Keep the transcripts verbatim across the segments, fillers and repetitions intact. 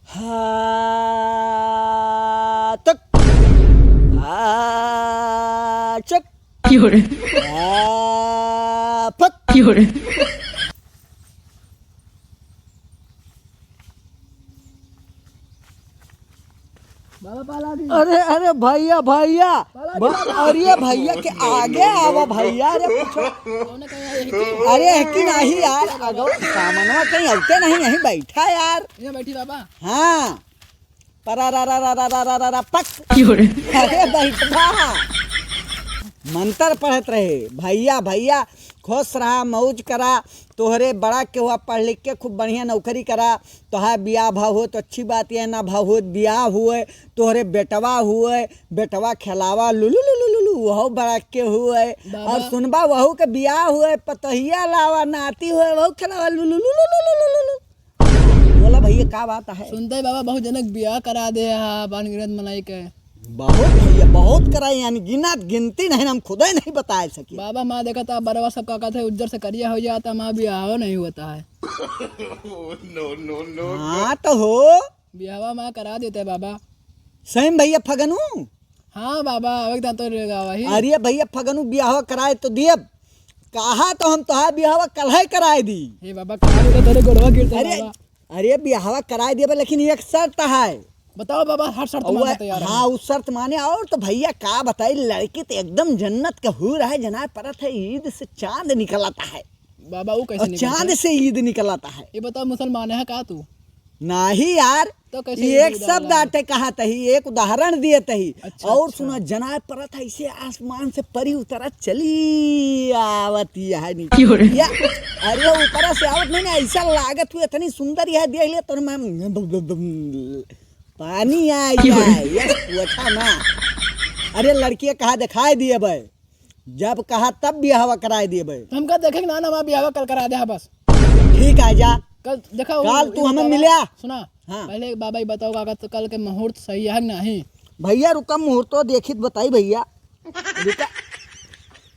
हा, तक। हा, चक। क्यों रे? हा, फक। क्यों रे? बाबा, पाला दी। अरे, अरे, भैया, भैया। पाला दी, ब-, बाबा। अरे, भैया के आगे आवा, भैया, अरे, पूछो। कौन है, कौन है, यही की? अरे, है कि नहीं यार, अगो, सामनवा कहीं अउते नहीं, यहीं बैठा यार। यहाँ बैठी बाबा। हाँ। परा रा रा रा रा रा रा रा पक। क्यों रे? अरे बैठा। मंत्र पढ़त रहे, "भैया, भैया, खुश रहा, मौज करा, तोहरे बड़ा के हुआ पढ़ लिख के खूब बढ़िया नौकरी करा, तोहार बियाह भाव हो तो अच्छी बात है, ना भाव हो बियाह हुए, तोहरे बेटवा हुए, बेटवा खेलावा लुलु लुलु लुलु, वहू बड़ा के हुए, बाबा। और सुनबा वहू के बियाह हुए, पतोहिया लावा नाती हुए, वहू खेलावा लुलु लुलु लुलु लुलु।" बोला भैया, का बात है? सुनते बाबा, बहुत जनक बियाह करा दे हा, बान गिरत मलाई के। बहुत भैया, बहुत कराई, यानी गिनत गिनती नहीं, हम खुदे नहीं बताए सके। बाबा, माँ देखा था, बरवा सब का कहते, उज्जर से करिया हो जाता, माँ बियाह नहीं होता है। No, no, no, no। हाँ, तो हो। बियाहवा माँ करा देते बाबा। सही में भैया फगनू? हाँ बाबा, अब एक दांतो रहेगा वही। अरे भैया, फगनू बियाहवा कराए तो दियब। कहा तो हम तोहार बियाहवा कल्हे कराए दी। हे बाबा, कहा तो तेरे गोड़वा गिरते अरे, बाबा। अरे बियाहवा कराए दियब, लेकिन एक शर्त है। बताओ बाबा, हर शर्त और मानने तैयार है। हाँ, उस शर्त माने। और तो भैया का बताई, लड़की तो एकदम जन्नत का हूर है, जनाए परत है, ईद से चांद निकलता है। बाबा, वो कैसे और निकलता चांद है? से ईद निकलता है। ये बताओ, मुसलमान है का तू? नाही यार, तो कैसे ये एक शब्द आटे कहा तही, एक उदाहरण दिए तही। अच्छा, और अच्छा। सुना, जनाए परत है, ऐसे आसमान से परी उतरत चली आवत है नीचे। क्यों रे? या, अरे ऊपर से आवत नहीं ना, ऐसा लागत हुई इतनी सुंदर यह देख लिया तो मैं पानी आ क्यों रे? गया, यस, वो अच्छा ना। अरे लड़किया कहा दिखाई दिए भाई, जब कहा तब बियाहवा कराए दिए भाई। हमका देखे के ना, ना, हमारा बियाहवा कल करा दे, हाँ, बस। ठीक है, जा। कल देखा, वो, काल ये तू हमें बतावा, मिल्या। सुना, हाँ। पहले एक बाबा, ये बताओ, काका, तो कल के मुहूर्त सही है कि नहीं? भैया, रुका, मुहूर्तो देखित बताई, भैया। रुका।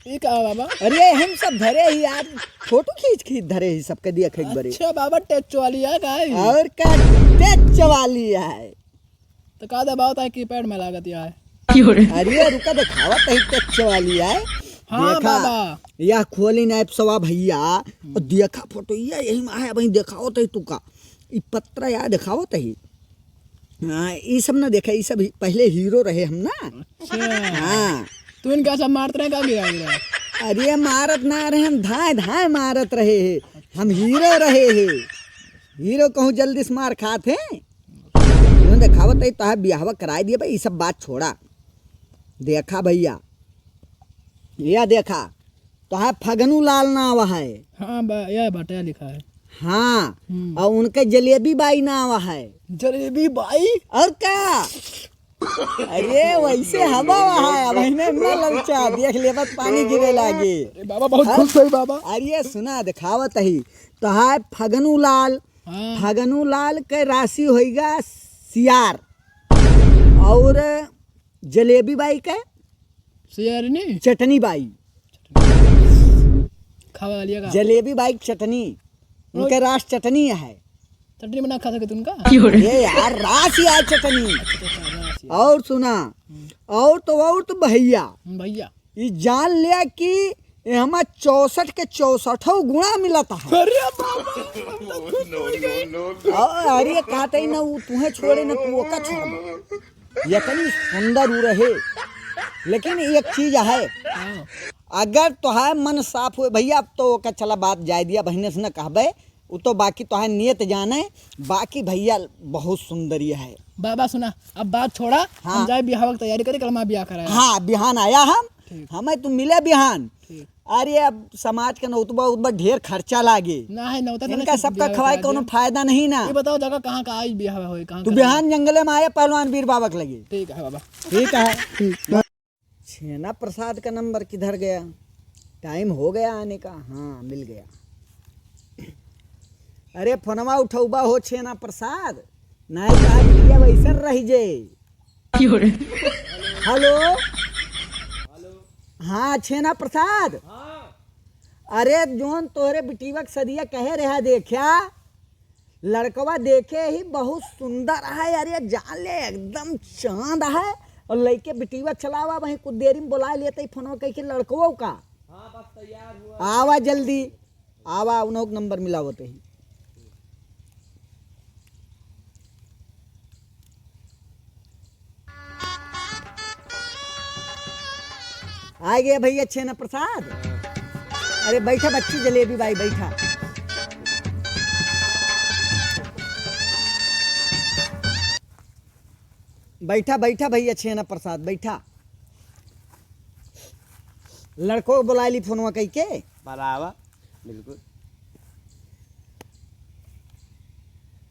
ये का, बाबा? अरे, हम सब धरे ही यार, फोटो खींच, खींच धरे ही, सबके दिया खेत बरे। अच्छा, बाबा, टच वाली है का? और का, टच वाली है। तो का दबावत है, कीपैड में लागत या है? अरे रुका, देखावत है टच वाली है। हाँ देखा, बाबा। यह खोली ना एप्सवा भैया, और देखा फोटो, ये यही में है भाई, देखावत है तू का। ई पत्रा या देखावत है। हाँ, ई सब ना देखा, ई सब ही-, पहले हीरो रहे हम ना। अच्छा। हाँ। तू इनका सब मारत रहे, का गिरा गिरा? अरे मारत ना रहे हम, धाए धाए मारत रहे है। हम हीरो रहे है। हीरो कहूँ जल्दी से मार खात है। तुम देखावत है, तोहार बियाहवा कराए दिए भाई, ई सब बात छोड़ा। देखा भैया, या देखा, तोहार फगनू लाल नाव है। हाँ, बा-, यह बाटे लिखा है। हाँ, हम्म। और उनके जलेबी बाई नाव है। जलेबी बाई? और का? अरे, वैसे हवा है, अब इन्हें न ललचा, देख लेबत पानी गिरे लागे। अरे बाबा, बहुत हाँ? खुश होई बाबा। अरे सुना, देखावत ही, तोहार फगनू लाल, हाँ। फगनू लाल के राशि होइगा सियार, और जलेबी बाई के सियार नहीं? चटनी बाई। खावा वाली का? जलेबी बाई के चटनी, उनके रास चटनी है। चटनी बना खा सके तुमका? ये यार, रास या चटनी। अच्छा, अच्छा, रास या। और सुना, हम्म। और तो, और तो भैया, हम्म, भैया। ई जान लिया कि एहमा चौसठ के चौसठो गुणा मिलत है। अरे बाबा, हम तो खुश हो गए। और अरे कहते ही ना, उ तुहे छोड़े ना, तू ओका छोड़बा। इतनी सुंदर उ रहे। लेकिन एक चीज है, हाँ। अगर तोहार मन साफ हुए भैया, अब तो ओका चला बात जाए दिया, बहिने से न कहबे, उ तो बाकी तोहार नियत जाने, बाकी भैया बहुत सुंदर ये है। बाबा सुना, अब बात छोड़ा, हाँ। हम जाए बिहाव की तैयारी करी, कल हमारा बियाह कराया। हाँ, बिहान आया हम, ठीक। हमें तू मिले बिहान। ठीक। अरे अब समाज के नौतबा उतबा ढेर खर्चा लागे। ना है, नौता इनका सबका खवाए कोनो फायदा नहीं ना। ये बताओ जगह कहाँ का आज बिहाव होई, कहाँ तू का? बिहान जंगले में आया पहलवान बीर बाबा के लगे। ठीक है बाबा। ठीक है। छेना प्रसाद का नंबर किधर गया? टाइम हो गया आने का। हाँ, मिल गया। अरे, फोनवा उठौबा हो छेना प्रसाद, नाहीं तो आज बिटिया वैसन रह जे। हेलो। हाँ, छेना प्रसाद। अरे, जोन तोहरे बिटिया के सदिया कहे रहा, देखा, लड़कवा देखे ही बहुत सुंदर है, अरे जान ले एकदम चांद है। और लइके बिटिया चलावा, वहीं कुछ देरी में बोलाइ लेते ही फोनवा कइके लड़कवा का। हाँ, बस तैयार हुआ। आवा जल्दी, आवा, उन्हों के नंबर मिलावत ही। आ गया भइया छेना प्रसाद। अरे बैठा बच्ची जलेबी बाई, बैठा। बैठा, बैठा भइया छेना प्रसाद, बैठा। लड़को बोलाइ ली फोनवा कइके। बराबर, बिल्कुल।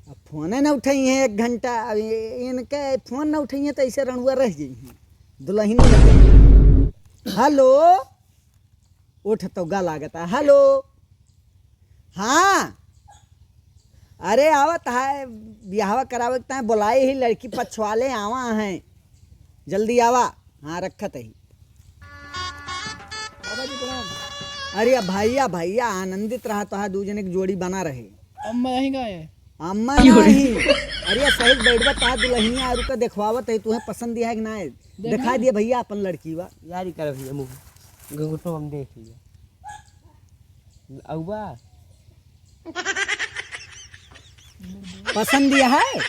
अब फोने न उठाई है एक घंटा, अब ये, इनके फोन न उठाई है तो ऐसे रणुआ रह जाई है। दुलहिनी न कही। हेलो, उठ तो गा लागता। हेलो, हाँ, अरे आवत है, बियाहवा करावे के ताईं बोलाए ही, लड़की पछवाले आवा हैं, जल्दी आवा। हाँ, रखत ही। बाबा जी प्रणाम। अरे भइया, भइया, आनंदित रहा, तोहार दू जने के जोड़ी बना रहे। अम्मा यहीं का है? अम्मा क्यों रे? नहीं। अरे सही बैठबा, तोहार दुलहिनिया आरु का देखवावत है, तुहें पसंद दिया है कि ना है? देखा देखा दिया भइया अपन लड़की बा। यारी कर भइया, मुँह घुघुटो हम देख लिया। अउबा। पसंद यह है?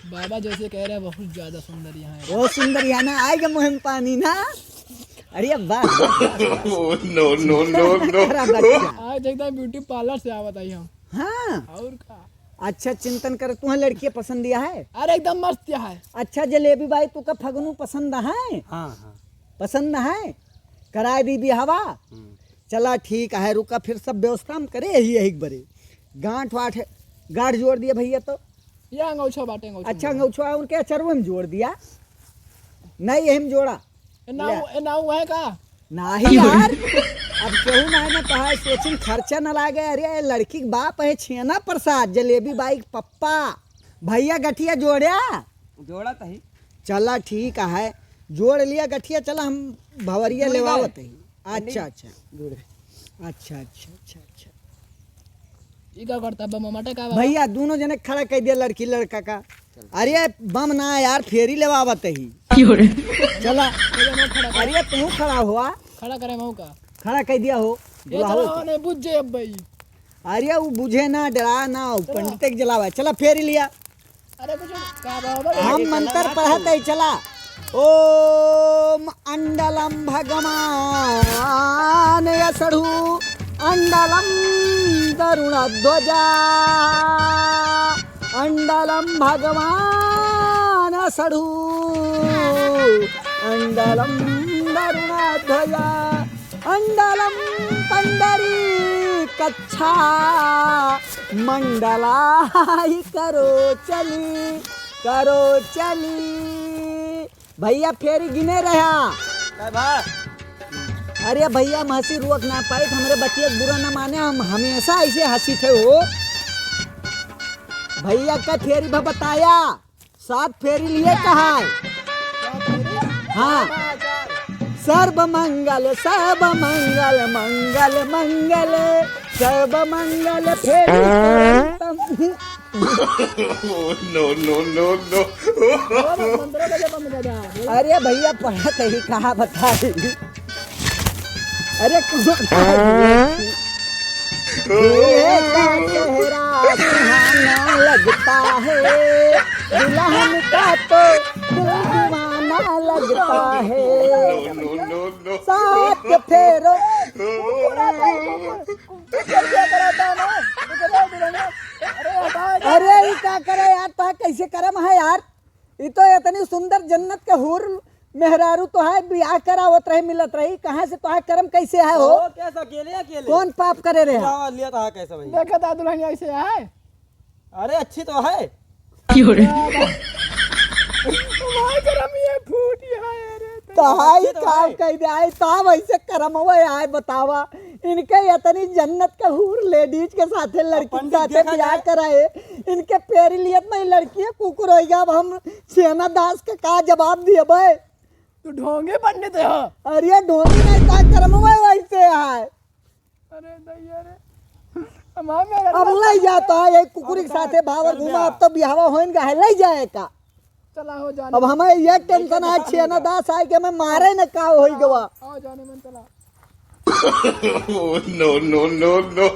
बाबा जैसे कह रहे हैं, बहुत ज्यादा सुंदर यहाँ है। बहुत सुंदर यहाँ ना, आएगा मुँह में पानी ना। अरे वाह। Oh, no, no, no, no। खराब बच्चा। आज एकदम ब्यूटी पार्लर से आवत आई हम। हाँ। और का? अच्छा, चिंतन कर, तुम्हें लड़की पसंद यह है? अरे एकदम मस्त यहाँ है। अच्छा जलेबी बाई, तू का फगनू पसंद है? हाँ, हाँ। पसंद है? कराए दी बियाहवा? हम्म। चला ठीक है, रुका, फिर सब व्यवस्था हम करे ही यही बरे। गांठ वाठ गांठ जोड़ दिया भइया तो। ये अंगौछा बाटे, अंगौछा अच्छा, में। अंगौछा उनके अचरवे में जोड़ दिया। नहीं, यही में जोड़ा। ए, नाऊ, ले। ए, नाऊ है का? नाही यार, अब केहू नाही ना कहा, सोचिन खर्चा न लागे। अरे, लड़की के बाप है छेना प्रसाद, जलेबी बाई के पप्पा। भइया गठिया जोड़्या? जोड़ा तही। चला ठीक है, जोड़ लिया गठिया, चला हम भवरिया जोड़ लेवावत गए। ही। अच्छा, अच्छा। जोड़ गए। अच्छा, अच्छा, अच्छा, अच्छा। ई का करता बा, ममाटा का बा? भइया, दोनों जने खड़ा कर दिया, लड़की लड़का का। अरे, बम ना यार, फेरी लेवावत ही। क्यों रे? चला। ये जो खड़ा कर। अरे, तू खड़ा हुआ। खड़ा करे मऊ का। खड़ा कर दिया हो। ये बुलाओ चला, तो। नहीं बुझ जाए अब भाई। अरे, वो बुझे ना, डरा ना, वो चला। पंडित के जलावा। चला, फेरी लिया। अरे कुछ का बाबा हम मंत्र पढ़त ही चला। ओम अंडलम भगवान असढ़ू अंडलम दरुण ध्वजा अंडलम भगवान असढ़ू अंडलम दरुण ध्वजा अंडलम पंडरी कच्छा मंडलाई करो चली, करो चली। भइया फेरी गिने रहा। काय बा? अरे भइया, हम हँसी रोक ना पाई, हमरे बतिया के बुरा ना माने, हम हमेशा ऐसे हँसी थे हो। भइया का फेरी भा बताया। सात फेरी लिए कहा है। हाँ। सर्व मंगल, सर्व मंगल, मंगल, मंगल, सर्व मंगल फेरी करंतम। No, no, no, no। अरे भइया, पढ़त ही कहा बताई। अरे कौन दूल्हे का चेहरा सुहाना लगता है, दुल्हन का तो दिल दीवाना लगता है। No, no, no, no। सात फेरो। अरे ई का करे यार, तो कैसे करम है यार? ई तो इतनी सुंदर जन्नत के हूर मेहरारू तोहार बियाह करावत रहे, मिलत रही, कहाँ से तोहार करम कैसे है हो? ओ, कैसे अकेले, अकेले? कौन पाप करे रहे? लिया, लिया तो हाँ, कैसे भाई? देखा था दुल्हनिया ऐसे है। अरे, अच्छी तो है। क्यों रे? भाई करम ये फूटी है, अरे। तहाई अच्छी तो काम है। कह दे, आई तब ऐसे करम हुआ है, बतावा। इनके इतनी जन्नत के हूर लेडीज के साथे, लड़की के पंडित साथे देखा बियाह जाए। कराए, इनके पेरी लियत में लड़की है, कुकुर होइगा। अब हम सेना दास के का जवाब दिए बे? तू ढोंगे पंडित है। अरे ढोंगी नहीं, का करम हुआ वैसे है। अरे दैया रे। अब ले जाता है एक कुकुरी के साथे भावर घुमा। अब तो बिहावा होइन का है, ले जाए का। चला हो जाने। अब हमें ये टेंशन आज छे ना दास आए के मैं मारे न का होई गवा। आओ जाने मन चला। Oh, no, no, no, no।